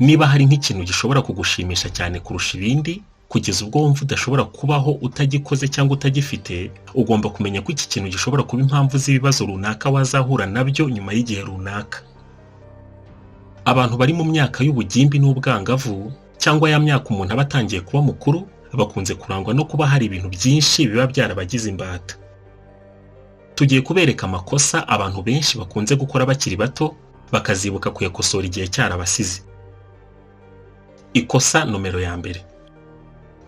Niba hari nk'ikintu gishobora kugushimisha cyane kurusha ibindi, kugeza ubwo wumva udashobora kubaho utagikoze cyangwa utagifite, ugomba kumenya ko iki kintu gishobora kuba impamvu z'ibibazo runaka wazahura nabyo nyuma y'igihe runaka. Abantu bari mu myaka y'ubugimbi n'ubwangavu, cyangwa ya myaka umuntu aba atangiye kuba mukuru, bakunze kurangwa no kuba hari ibintu byinshi biba byarabagize imbata. Tugiye kubereka amakosa abantu benshi bakunze gukora bakiri bato, bakazibuka kuyakosora igihe cyarabasize. Ikosa nomero ya mbere: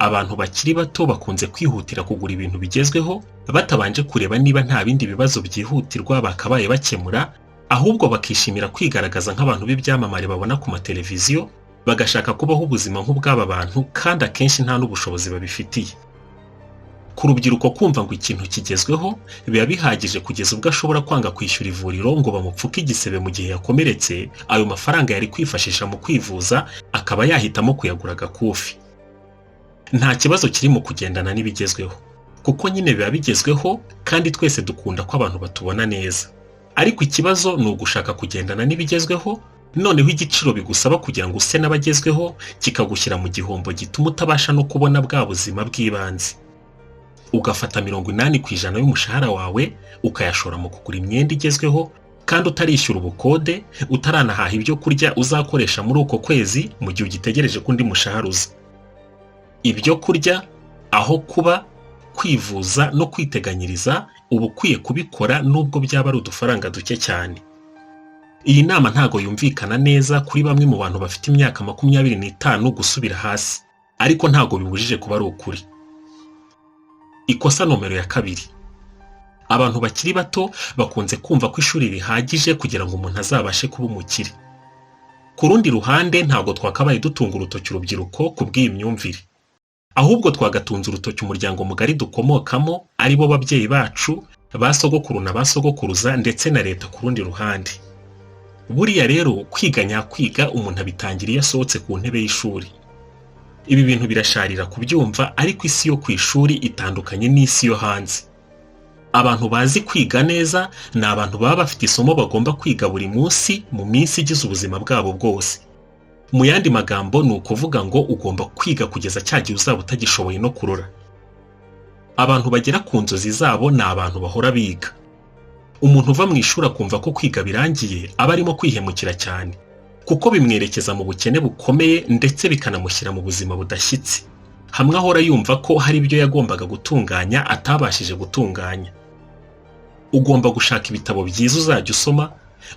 abantu bakiri bato bakunze kwihutira kugura ibintu bigezweho batabanje kureba niba nta bindi bibazo byihutirwa bakabaye bakemura, ahubwo bakishimira kwigaragaza nk'abantu b'ibyamamare babona ku mateleviziyo, bagashaka kubaho ubuzima nk'ubw'aba bantu, kandi akenshi nta n'ubushobozi babifitiye. Ku rubyiruko, kumva ngo ikintu kigezweho biba bihagije, kugeza ubwo ashobora kwanga kwishyura ivuriro ngo bamupfuke igisebe mu gihe yakomeretse, ayo mafaranga yari kwifashisha mu kwivuza akaba yahitamo kuyagura agakufi. Nta kibazo kiri mu kugendana n'ibigezweho, kuko nyine biba bigezweho kandi twese dukunda ko abantu batubona neza. Ariko ikibazo ni ugushaka kugendana n'ibigezweho, noneho igiciro bigusaba kugira ngo use n'abagezweho kikagushyira mu gihombo gituma utabasha no kubona bwa buzima bw'ibanze, ugafata 80% y'umushahara wawe ukayashora mu kugura imyenda igezweho, kandi utarishyura ubukode, utaranahaha ibyo kurya uzakoresha muri uko kwezi mu gihe ugitegereje ko undi mushahara uza. Ibyo kurya, aho kuba, kwivuza no kwiteganyiriza, uba ukwiye kubikora nubwo byaba ari udufaranga duke cyane. Iyi nama ntago yumvikana neza kuri bamwe mu bantu bafite imyaka 25 gusubira hasi, ariko ntago bibujije kuba ari ukuri. Ikosa nomero ya kabiri: abantu bakiri bato bakunze kumva ko ishuri rihagije kugira ngo umuntu azabashe kuba umukire. Ku rundi ruhande, ntabwo twakabaye dutunga urutoki urubyiruko ku bw'iyi myumvire, ahubwo twagatunze urutoki umuryango mugari dukomokamo, ari bo babyeyi bacu, ba sogokuru na ba sogokuruza, ndetse na leta ku rundi ruhande. Buriya rero kwiga nyakwiga umuntu abitangira iyo asohotse ku ntebe y'ishuri. Ibi bintu birasharira kubyumva, ariko isi yo ku ishuri itandukanye n'isi yo hanze. Abantu bazi kwiga neza ni abantu baba bafite isomo bagomba kwiga buri munsi mu minsi igize ubuzima bwabo bwose. Mu yandi magambo, ni ukuvuga ngo ugomba kwiga kugeza cya gihe uzaba utagishoboye no kurora. Abantu bagera ku nzozi zabo ni abantu bahora biga. Umuntu uva mu ishuri akumva ko kwiga birangiye aba arimo kwihemukira cyane, kuko bimwerekeza mu bukene bukomeye, ndetse bikanamushyira mu buzima budashyitse, hamwe ahora yumva ko hari ibyo yagombaga gutunganya atabashije gutunganya. Ugomba gushaka ibitabo byiza uzajya usoma,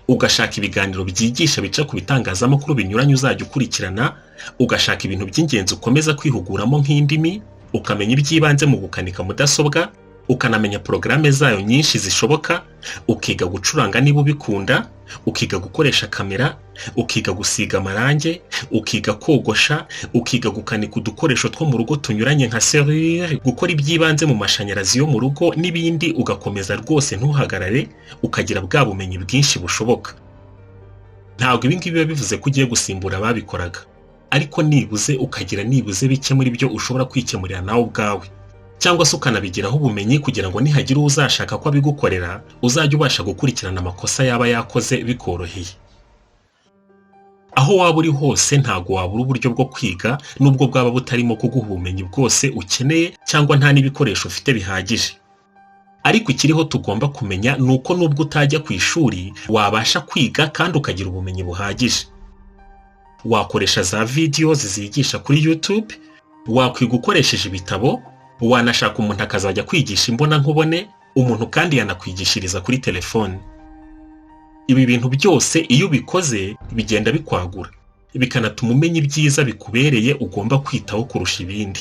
ugashaka ibiganiro byigisha bica ku bitangazamakuru binyuranye uzajya ukurikirana, ugashaka ibintu by'ingenzi ukomeza kwihuguramo nk'indimi, ukamenya iby'ibanze mu gukanika mudasobwa, ukanamenya porogaramu zayo nyinshi zishoboka, ukiga gucuranga niba ubikunda, ukiga gukoresha kamera, ukiga gusiga amarange, ukiga kogosha, ukiga gukanika udukoresho two mu rugo tunyuranye nka serrure, gukora iby'ibanze mu mashanyarazi yo mu rugo n'ibindi, ugakomeza rwose ntuhagarare, ukagira bwa bumenyi bwinshi bushoboka. Ntabwo ibi ngibi biba bivuze ko ugiye gusimbura ababikoraga, ariko nibuze ukagira nibuze bike muri byo ushobora kwikemurira nawe ubwawe, cyangwa se ukanabigiraho ubumenyi kugira ngo nihagira uwo uzashaka ko abigukorera, uzajye ubasha gukurikirana amakosa yaba yakoze bikoroheye. Aho waba uri hose, ntabwo wabura uburyo bwo kwiga, nubwo bwaba butarimo kuguha ubumenyi bwose ukeneye cyangwa nta n'ibikoresho ufite bihagije. Ariko ikiriho tugomba kumenya ni uko nubwo utajya ku ishuri, wabasha kwiga kandi ukagira ubumenyi buhagije. Wakoresha za videos zigisha kuri YouTube, wakwiga ukoresheje ibitabo, wanashaka umuntu akazajya kwigisha imbonankubone, umuntu kandi yanakwigishiriza kuri telefone. Ibi bintu byose iyo ubikoze bigenda bikwagura, bikanatuma umenya ibyiza bikubereye ugomba kwitaho kurusha ibindi.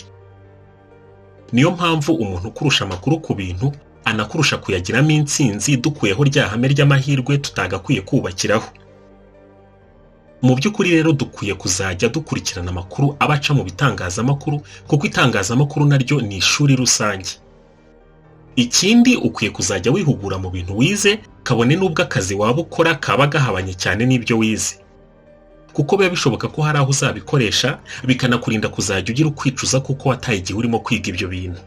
Niyo mpamvu umuntu ukurusha amakuru ku bintu anakurusha kuyagiramo intsinzi, dukuyeho rya hame ry'amahirwe tutagakwiye kubakiraho. Mu by'ukuri rero, dukwiye kuzajya dukurikirana amakuru aba aca mu bitangazamakuru, kuko itangazamakuru naryo ni ishuri rusange. Ikindi, ukwiye kuzajya wihugura mu bintu wize, kabone n'ubwo akazi waba ukora kaba gahabanye cyane n'ibyo wize, kuko biba bishoboka ko hari aho uzabikoresha, bikanakurinda kuzajya ugira ukwicuza kuko wataye igihe urimo kwiga ibyo bintu.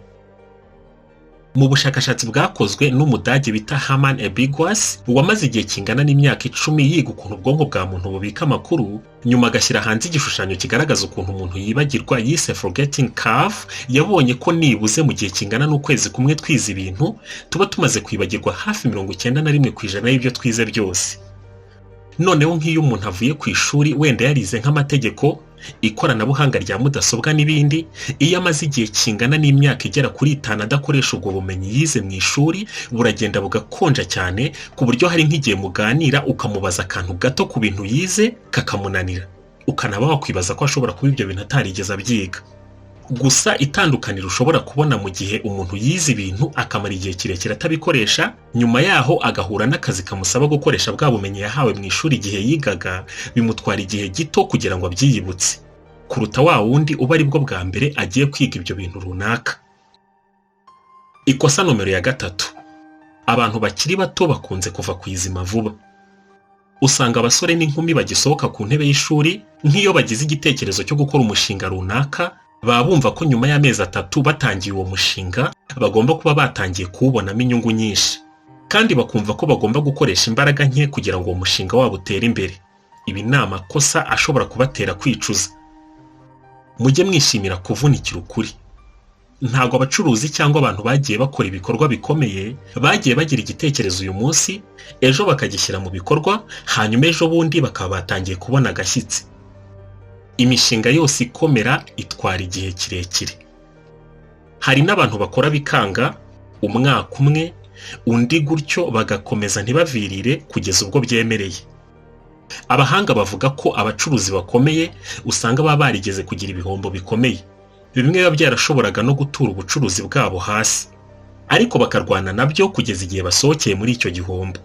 Mu bushakashatsi bwakozwe n'Umudage bita Hermann Ebbinghaus, wamaze igihe kingana n'imyaka 10 yiga ukuntu ubwonko bwa muntu bubika amakuru, nyuma agashyira hanze igishushanyo kigaragaza ukuntu umuntu yibagirwa yise forgetting curve, yabonye ko nibuze mu gihe kingana n'ukwezi kumwe twize ibintu, tuba tumaze kwibagirwa hafi 91% y'ibyo twize byose. Noneho nk'iyo umuntu avuye ku ishuri wenda yarize nk'amategeko, ikoranabuhanga rya mudasobwa n'ibindi, iyo amaze igihe kingana n'imyaka igera kuri 5 adakoresha ubwo bumenyi yize mu ishuri, buragenda bugakonja cyane, ku buryo hari nk'igihe muganira ukamubaza akantu gato ku bintu yize kakamunanira, ukanaba wakwibaza ko ashobora kuba ibyo bintu atarigeze abyiga. Gusa itandukaniro ushobora kubona mu gihe umuntu yize ibintu akamara igihe kirekire atabikoresha, nyuma yaho agahura n'akazi kamusaba gukoresha bwa bumenyi yahawe mu ishuri igihe yigaga, bimutwara igihe gito kugira ngo abyiyibutse, kuruta wa wundi uba aribwo bwa mbere agiye kwiga ibyo bintu runaka. Ikosa nomero ya 3, abantu bakiri bato bakunze kuva ku izima vuba. Usanga abasore n'inkumi bagisohoka ku ntebe y'ishuri, nk'iyo bagize igitekerezo cyo gukora umushinga runaka, baba bumva ko nyuma y'amezi 3 batangiye uwo mushinga bagomba kuba batangiye kuwubonamo inyungu nyinshi, kandi bakumva ko bagomba gukoresha imbaraga nke kugira ngo uwo mushinga wabo utere imbere. Ibi ni amakosa ashobora kubatera kwicuza. Mujye mwishimira kuvunikira ukuri. Ntabwo abacuruzi cyangwa abantu bagiye bakora ibikorwa bikomeye bagiye bagira igitekerezo uyu munsi, ejo bakagishyira mu bikorwa, hanyuma ejo bundi bakaba batangiye kubona agashyitsi. Imishinga yose ikomera itwara igihe kirekire. Hari n'abantu bakora bikanga umwaka umwe, undi gutyo, bagakomeza ntibavirire kugeza ubwo byemereye. Abahanga bavuga ko abacuruzi bakomeye usanga baba barigeze kugira ibihombo bikomeye, bimwe biba byarashoboraga no gutura ubucuruzi bwabo hasi, ariko bakarwana nabyo kugeza igihe basohokeye muri icyo gihombo.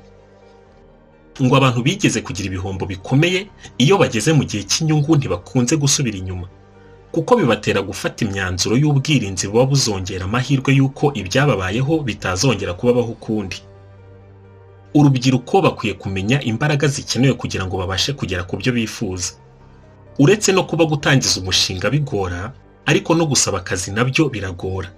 Ngo abantu bigeze kugira ibihombo bikomeye, iyo bageze mu gihe cy'inyungu ntibakunze gusubira inyuma, kuko bibatera gufata imyanzuro y'ubwirinzi buba buzongera amahirwe y'uko ibyababayeho bitazongera kubabaho ukundi. Urubyiruko bakwiye kumenya imbaraga zikenewe kugira ngo babashe kugera ku byo bifuza. Uretse no kuba gutangiza umushinga bigora, ariko no gusaba akazi nabyo biragora,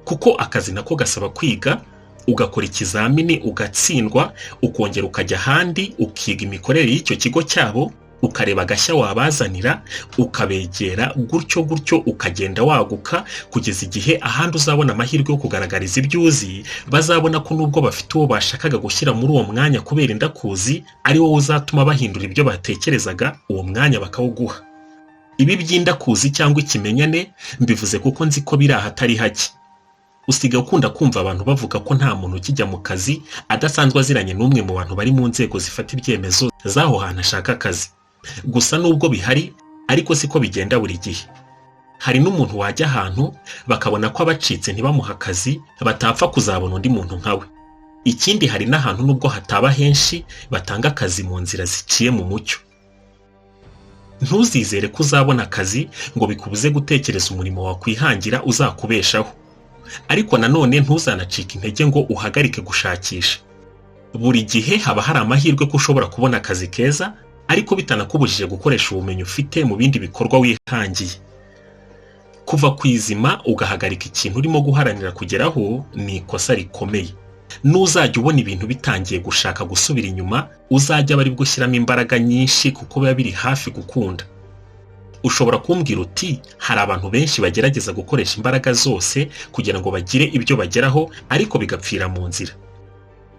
kuko akazi nako gasaba kwiga, ugakora ikizamini ugatsindwa, ukongera ukajya ahandi ukiga imikorere y'icyo kigo cyabo, ukareba agashya wabazanira, ukabegera, gutyo gutyo ukagenda waguka kugeza igihe ahandi uzabona amahirwe yo kugaragariza ibyo uzi, bazabona ko nubwo bafite uwo bashakaga gushyira muri uwo mwanya kubera indakuzi, ari wowe uzatuma bahindura ibyo batekerezaga, uwo mwanya bakawuguha. Ibi by'indakuzi cyangwa ikimenyane mbivuze kuko nzi ko biri ahatari hake. Usigaye ukunda kumva abantu bavuga ko nta muntu ukijya mu kazi adasanzwe aziranye n'umwe mu bantu bari mu nzego zifata ibyemezo z'aho hantu ashaka akazi. Gusa nubwo bihari, ariko siko bigenda buri gihe. Hari n'umuntu wajya ahantu bakabona ko abacitse ntibamuha akazi, batapfa kuzabona undi muntu nkawe. Ikindi, hari n'ahantu nubwo hataba henshi batanga akazi mu nzira ziciye mu mucyo. Ntuzizere ko uzabona akazi ngo bikubuze gutekereza umurimo wakwihangira uzakubeshaho, ariko nanone ntuzanacike intege ngo uhagarike gushakisha. Buri gihe haba hari amahirwe ko ushobora kubona akazi keza, ariko bitanakubujije gukoresha ubumenyi ufite mu bindi bikorwa wihangiye. Kuva ku izima ugahagarika ikintu urimo guharanira kugeraho ni ikosa rikomeye. Nuzajya ubona ibintu bitangiye gushaka gusubira inyuma, uzajya aba aribwo ushyiramo imbaraga nyinshi, kuko biba biri hafi gukunda. Ushobora kumbwira uti hari abantu benshi bagerageza gukoresha imbaraga zose kugira ngo bagire ibyo bageraho, ariko bigapfira mu nzira.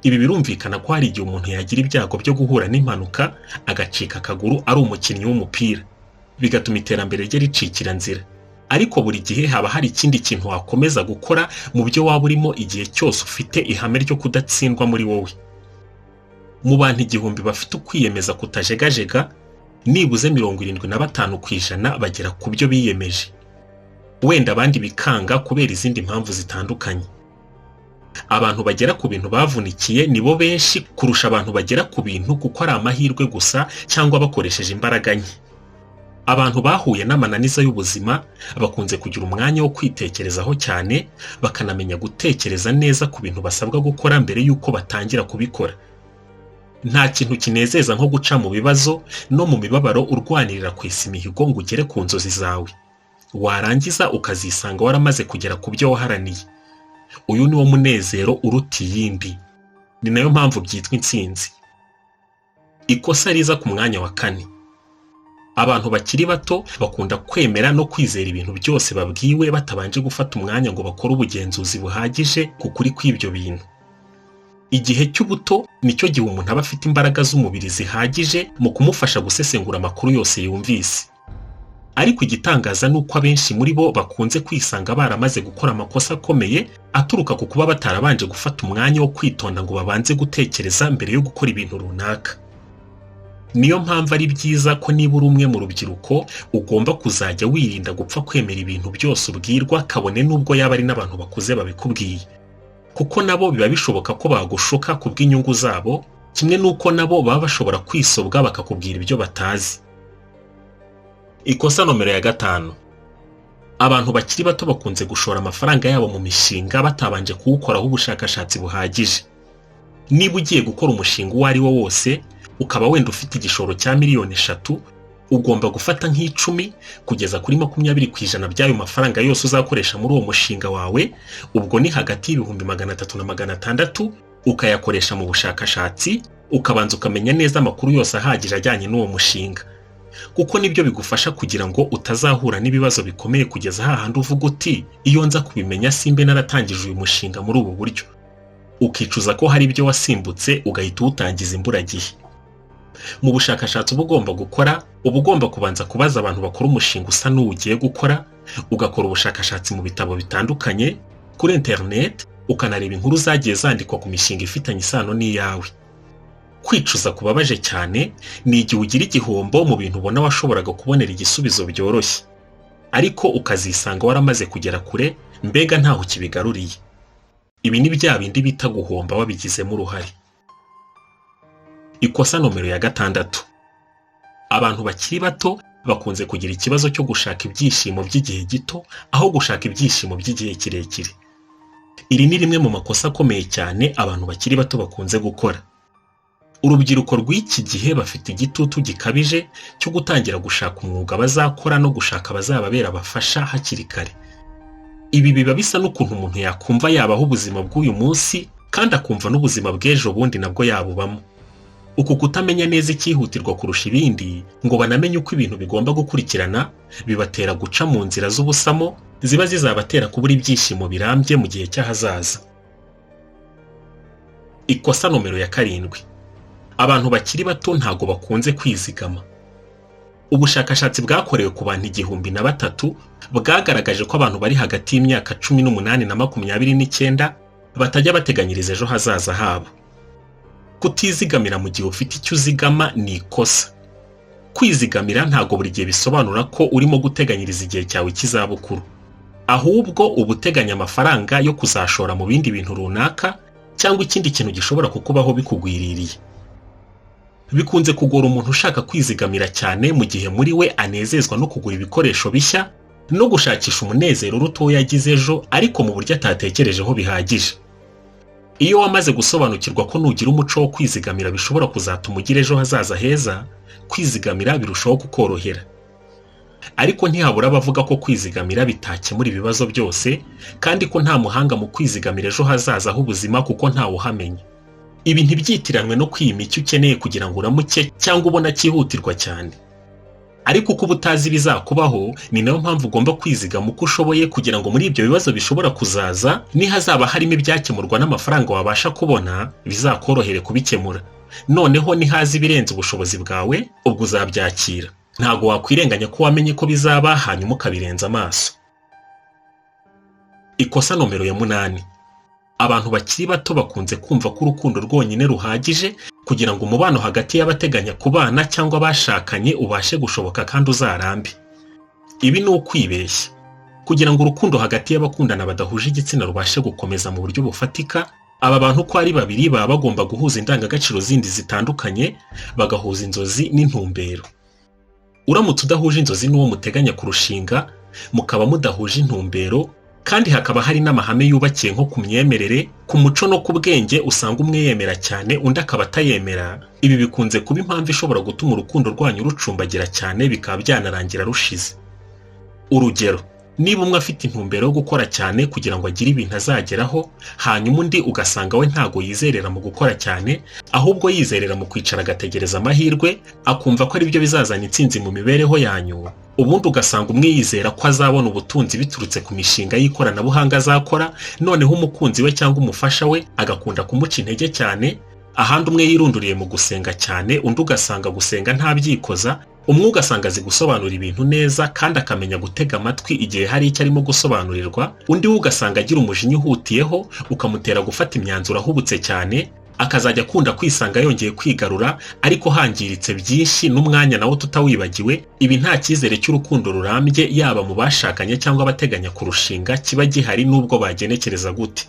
Ibi birumvikana ko hari igihe umuntu yagira ibyago byo guhura n'impanuka agacika akaguru ari umukinnyi w'umupira, bigatuma iterambere rye ricikira nzira. Ariko buri gihe haba hari ikindi kintu wakomeza gukora mu byo waba urimo igihe cyose ufite ihame ryo kudatsindwa muri wowe. Mu bantu 1000 bafite ukwiyemeza kutajegajega, nibuze 75% bagera ku byo biyemeje. Wenda abandi bikanga kubera izindi mpamvu zitandukanye. Abantu bagera ku bintu bavunikiye nibo benshi kurusha abantu bagera ku bintu kuko ari amahirwe gusa cyangwa bakoresheje imbaraga nke. Abantu bahuye n'amananiza y'ubuzima bakunze kugira umwanya wo kwitekerezaho cyane, bakanamenya gutekereza neza ku bintu basabwa gukora mbere y'uko batangira kubikora. Nta kintu kinezeza nko guca mu bibazo no mu mibabaro urwanirira kwesa imihigo ngo ugere ku nzozi zawe, warangiza ukazisanga waramaze kugera ku byo waharaniye. Uyu ni wo munezero uruta iyindi, ni nayo mpamvu byitwa intsinzi. Ikosa riza ku mwanya wa kane: abantu bakiri bato bakunda kwemera no kwizera ibintu byose babwiwe batabanje gufata umwanya ngo bakore ubugenzuzi buhagije ku kuri kw'ibyo bintu. Igihe cy'ubuto nicyo gihe umuntu aba afite imbaraga z'umubiri zihagije mu kumufasha gusesengura amakuru yose yumvise. Ariko igitangaza ni uko abenshi muri bo bakunze kwisanga baramaze gukora amakosa akomeye aturuka ku kuba batarabanje gufata umwanya wo kwitonda ngo babanze gutekereza mbere yo gukora ibintu runaka. Niyo mpamvu ari byiza ko niba uri umwe mu rubyiruko, ugomba kuzajya wirinda gupfa kwemera ibintu byose ubwirwa, kabone n'ubwo yaba ari n'abantu bakuze babikubwiye, kuko nabo biba bishoboka ko bagushuka ku bw'inyungu zabo, kimwe n'uko nabo baba bashobora kwisobwa bakakubwira ibyo batazi. Ikosa nomero ya 5: abantu bakiri bato bakunze gushora amafaranga yabo mu mishinga batabanje kuwukoraho ubushakashatsi buhagije. Niba ugiye gukora umushinga uwo ari wo wose, ukaba wenda ufite igishoro cya miliyoni 3, ugomba gufata nk'10 kugeza kuri 20% by'ayo mafaranga yose uzakoresha muri uwo mushinga wawe, ubwo ni hagati y'ibihumbi 300 na 600, ukayakoresha mu bushakashatsi, ukabanza ukamenya neza amakuru yose ahagije ajyanye n'uwo mushinga, kuko nibyo bigufasha kugira ngo utazahura n'ibibazo bikomeye kugeza hahandi uvuga uti: "Iyo nza kubimenya simbe naratangije uyu mushinga muri ubu buryo", ukicuza ko hari ibyo wasimbutse ugahita uwutangiza imburagihe. Mu bushakashatsi uba ugomba gukora, uba ugomba kubanza kubaza abantu bakora umushinga usa n'uwo ugiye gukora, ugakora ubushakashatsi mu bitabo bitandukanye, kuri interineti, ukanareba inkuru zagiye zandikwa ku mishinga ifitanye isano n'iyawe. Kwicuza kubabaje cyane ni igihe ugira igihombo mu bintu ubona washoboraga kubonera igisubizo byoroshye, ariko ukazisanga waramaze kugera kure, mbega ntaho ukibigaruriye. Ibi ni bya bindi bita guhomba wabigizemo uruhare. Ikosa nomero ya 6: abantu bakiri bato bakunze kugira ikibazo cyo gushaka ibyishimo by'igihe gito aho gushaka ibyishimo by'igihe kirekire. Iri ni rimwe mu makosa akomeye cyane abantu bakiri bato bakunze gukora. Urubyiruko rw'iki gihe bafite igitutu gikabije cyo gutangira gushaka umwuga bazakora no gushaka abazababera abafasha hakiri kare. Ibi biba bisa n'ukuntu umuntu yakumva yabaho ubuzima bw'uyu munsi kandi akumva n'ubuzima bw'ejo bundi nabwo yabubamo. Uku kutamenya neza icyihutirwa kurusha ibindi, ngo banamenye uko ibintu bigomba gukurikirana, bibatera guca mu nzira z'ubusamo ziba zizabatera kubura ibyishimo birambye mu gihe cy'ahazaza. Ikosa nomero ya 7: abantu bakiri bato ntago bakunze kwizigama. Ubushakashatsi bwakorewe ku bantu 1003 bwagaragaje ko abantu bari hagati y'imyaka 18 na 29 batajya bateganyiriza ejo hazaza habo. Kutizigamira mu gihe ufite icyo uzigama ni ikosa. Kwizigamira ntago buri gihe bisobanura ko urimo guteganyiriza igihe cyawe cy'izabukuru, ahubwo uba uteganya amafaranga yo kuzashora mu bindi bintu runaka cyangwa ikindi kintu gishobora kukubaho bikugwiririye. Bikunze kugora umuntu ushaka kwizigamira cyane mu gihe muri we anezezwa no kugura ibikoresho bishya no gushakisha umunezero uruta uwo yagize ejo, ariko mu buryo atatekerejeho bihagije. Iyo wamaze gusobanukirwa ko nugira umuco wo kwizigamira bishobora kuzatuma ugira ejo hazaza heza, kwizigamira birushaho kukorohera. Ariko ntihabura abavuga ko kwizigamira bitakemura ibibazo byose, kandi ko nta muhanga mu kwizigamira ejo hazaza h'ubuzima kuko ntawe uhamenya. Ibi ntibyitiranwe no kwiyima icyo ukeneye kugira ngo uramuke cyangwa ubona cyihutirwa cyane. Ariko uko uba utazi ibizakubaho, ni nayo mpamvu ugomba kwizigama uko ushoboye, kugira ngo muri ibyo bibazo bishobora kuzaza, nihazaba harimo ibyakemurwa n'amafaranga wabasha kubona, bizakorohere kubikemura. Noneho nihaza ibirenze ubushobozi bwawe, ubwo uzabyakira. Ntabwo wakwirenganya ko wamenye ko bizaba hanyuma ukabirenza amaso. Ikosa nomero ya 8: abantu bakiri bato bakunze kumva ko urukundo rwonyine ruhagije kugira ngo umubano hagati y'abateganya kubana cyangwa abashakanye ubashe gushoboka kandi uzarambe. Ibi ni ukwibeshya. Kugira ngo urukundo hagati y'abakundana badahuje igitsina rubashe gukomeza mu buryo bufatika, aba bantu uko ari babiri baba bagomba guhuza indangagaciro zindi zitandukanye, bagahuza inzozi n'intumbero. Uramutse udahuje inzozi n'uwo muteganya kurushinga, mukaba mudahuje intumbero, kandi hakaba hari n'amahame yubakiye nko ku myemerere, ku muco no ku bwenge usanga umwe yemera cyane undi akaba atayemera, ibi bikunze kuba impamvu ishobora gutuma urukundo rwanyu rucumbagira cyane, bikaba byanarangira rushize. Urugero, Niba umwe afite intumbero yo gukora cyane kugira ngo agire ibintu azageraho, hanyuma undi ugasanga we ntago yizerera mu gukora cyane, ahubwo yizerera mu kwicara agategereza amahirwe, akumva ko aribyo bizazana intsinzi mu mibereho yanyu, ubundi ugasanga umwe yizera ko azabona ubutunzi biturutse ku mishinga y'ikoranabuhanga azakora, noneho umukunzi we cyangwa umufasha we agakunda kumuca intege cyane, ahandi umwe yirunduriye mu gusenga cyane, undi ugasanga gusenga ntabyikoza, umwe ugasanga azi gusobanura ibintu neza kandi akamenya gutega amatwi igihe hari icyo arimo gusobanurirwa, undi we ugasanga agira umujinya uhutiyeho ukamutera gufata imyanzuro ahubutse cyane, akazajya akunda kwisanga yongeye kwigarura ariko hangiritse byinshi n'umwanya nawo tutawibagiwe. Ibi nta cyizere cy'urukundo rurambye yaba mu bashakanye cyangwa abateganya kurushinga kiba gihari n'ubwo bagenekereza gute.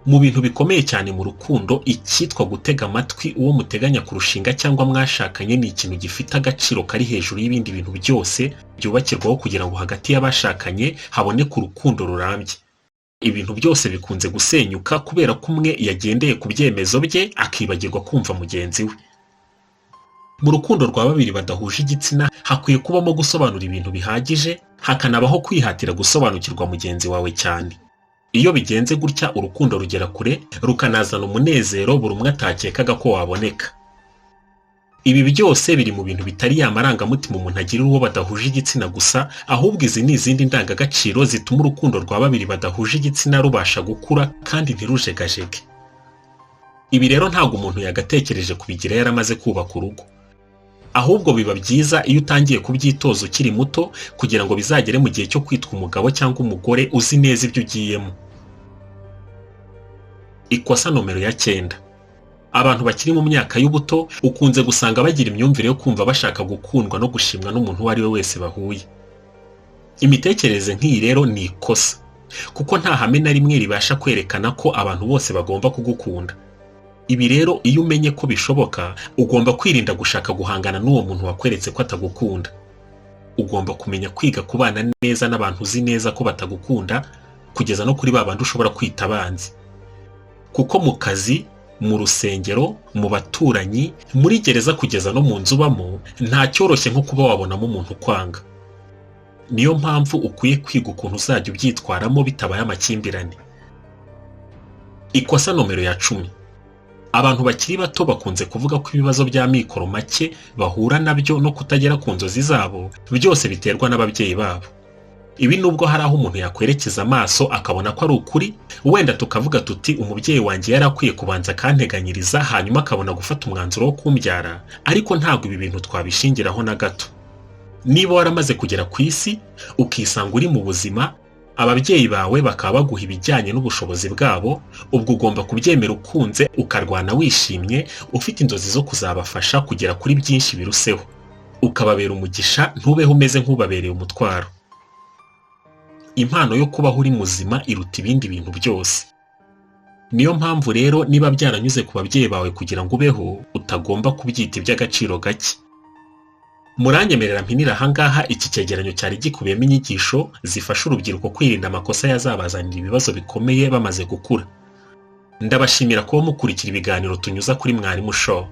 Mu bintu bikomeye cyane mu rukundo, icyitwa gutega amatwi uwo muteganya kurushinga cyangwa mwashakanye ni ikintu gifite agaciro kari hejuru y'ibindi bintu byose byubakirwaho kugira ngo hagati y'abashakanye haboneke urukundo rurambye. Ibintu byose bikunze gusenyuka kubera ko umwe yagendeye ku byemezo bye akibagirwa kumva mugenzi we. Mu rukundo rwa babiri badahuje igitsina hakwiye kubamo gusobanura ibintu bihagije, hakanabaho kwihatira gusobanukirwa mugenzi wawe cyane. Iyo bigenze gutya, urukundo rugera kure, rukanazana umunezero buri umwe atakekaga ko waboneka. Ibi byose biri mu bintu bitari ya marangamutima umuntu agirira uwo badahuje igitsina gusa, ahubwo izi ni izindi ndangagaciro zituma urukundo rwa babiri badahuje igitsina rubasha gukura kandi ntirujegajege. Ibi rero ntabwo umuntu yagatekereje kubigira yaramaze kubaka urugo, ahubwo biba byiza iyo utangiye kubyitoza ukiri muto kugira ngo bizagere mu gihe cyo kwitwa umugabo cyangwa umugore uzi neza ibyo ugiyemo. Ikosa nomero ya 9: abantu bakiri mu myaka y'ubuto ukunze gusanga bagira imyumvire yo kumva bashaka gukundwa no gushimwa n'umuntu uwo ari we wese bahuye. Imitekerereze nk'iyi rero ni ikosa, kuko nta hame na rimwe ribasha kwerekana ko abantu bose bagomba kugukunda. Ibi rero iyo umenye ko bishoboka, ugomba kwirinda gushaka guhangana n'uwo muntu wakweretse ko atagukunda. Ugomba kumenya kwiga kubana neza n'abantu uzi neza ko batagukunda, kugeza no kuri ba bandi ushobora kwita abanzi. Kuko mu kazi, mu rusengero, mu baturanyi, muri gereza, kugeza no mu nzu ubamo, nta cyoroshye nko kuba wabonamo umuntu ukwanga. Niyo mpamvu ukwiye kwiga ukuntu uzajya ubyitwaramo bitabaye amakimbirane. Ikosa nomero ya 10: abantu bakiri bato bakunze kuvuga ko ibibazo by'amikoro make bahura nabyo no kutagera ku nzozi zabo byose biterwa n'ababyeyi babo. Ibi nubwo hari aho umuntu yakwerekeza amaso akabona ko ari ukuri, wenda tukavuga tuti umubyeyi wanjye yari akwiye kubanza akanteganyiriza hanyuma akabona gufata umwanzuro wo kumbyara, ariko ntabwo ibi bintu twabishingiraho na gato. Niba waramaze kugera ku isi ukisanga uri mu buzima, ababyeyi bawe bakaba baguha ibijyanye n'ubushobozi bwabo, ubwo ugomba kubyemera ukunze, ukarwana wishimye, ufite inzozi zo kuzabafasha kugera kuri byinshi biruseho, ukababera umugisha, ntubeho umeze nk'ubabereye umutwaro. Impano yo kubaho uri muzima iruta ibindi bintu byose. Niyo mpamvu rero niba byaranyuze ku babyeyi bawe kugira ngo ubeho, utagomba kubyita iby'agaciro gake. Muranyemerera mpinira ahangaha. Iki cyegeranyo cyari gikubiyemo inyigisho zifasha urubyiruko kwirinda amakosa yazabazanira ibibazo bikomeye bamaze gukura. Ndabashimira kuba mukurikira ibiganiro tunyuza kuri Mwarimu Show.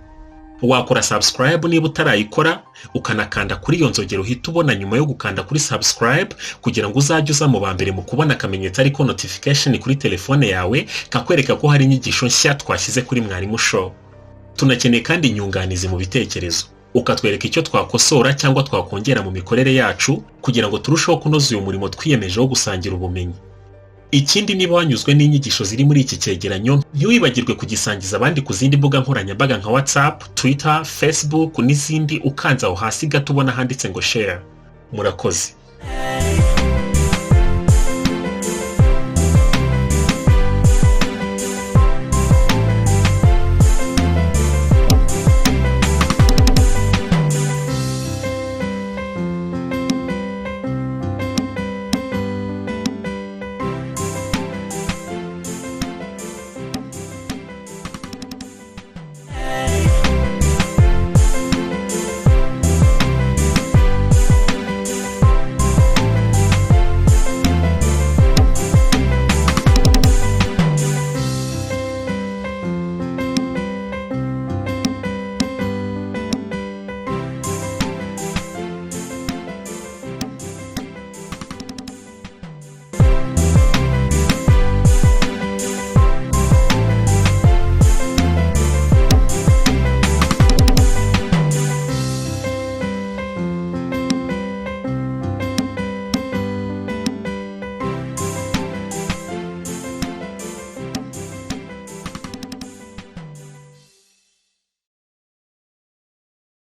Wakora subscribe niba utarayikora, ukanakanda kuri iyo nzogera uhita ubona nyuma yo gukanda kuri subscribe, kugira ngo uzajye uza mu ba mbere mu kubona akamenyetso ariko notification kuri telefone yawe kakwereka ko hari inyigisho nshya twashyize kuri Mwarimu Show. Tunakeneye kandi inyunganizi mu bitekerezo, ukatwereka icyo twakosora cyangwa twakongera mu mikorere yacu kugira ngo turusheho kunoza uyu murimo twiyemeje wo gusangira ubumenyi. Ikindi, niba wanyuzwe n'inyigisho ziri muri iki cyegeranyo, ntiwibagirwe kugisangiza abandi ku zindi mbuga nkoranyambaga nka WhatsApp, Twitter, Facebook n'izindi, ukanze aho hasi gato ubona handitse ngo share. Murakoze.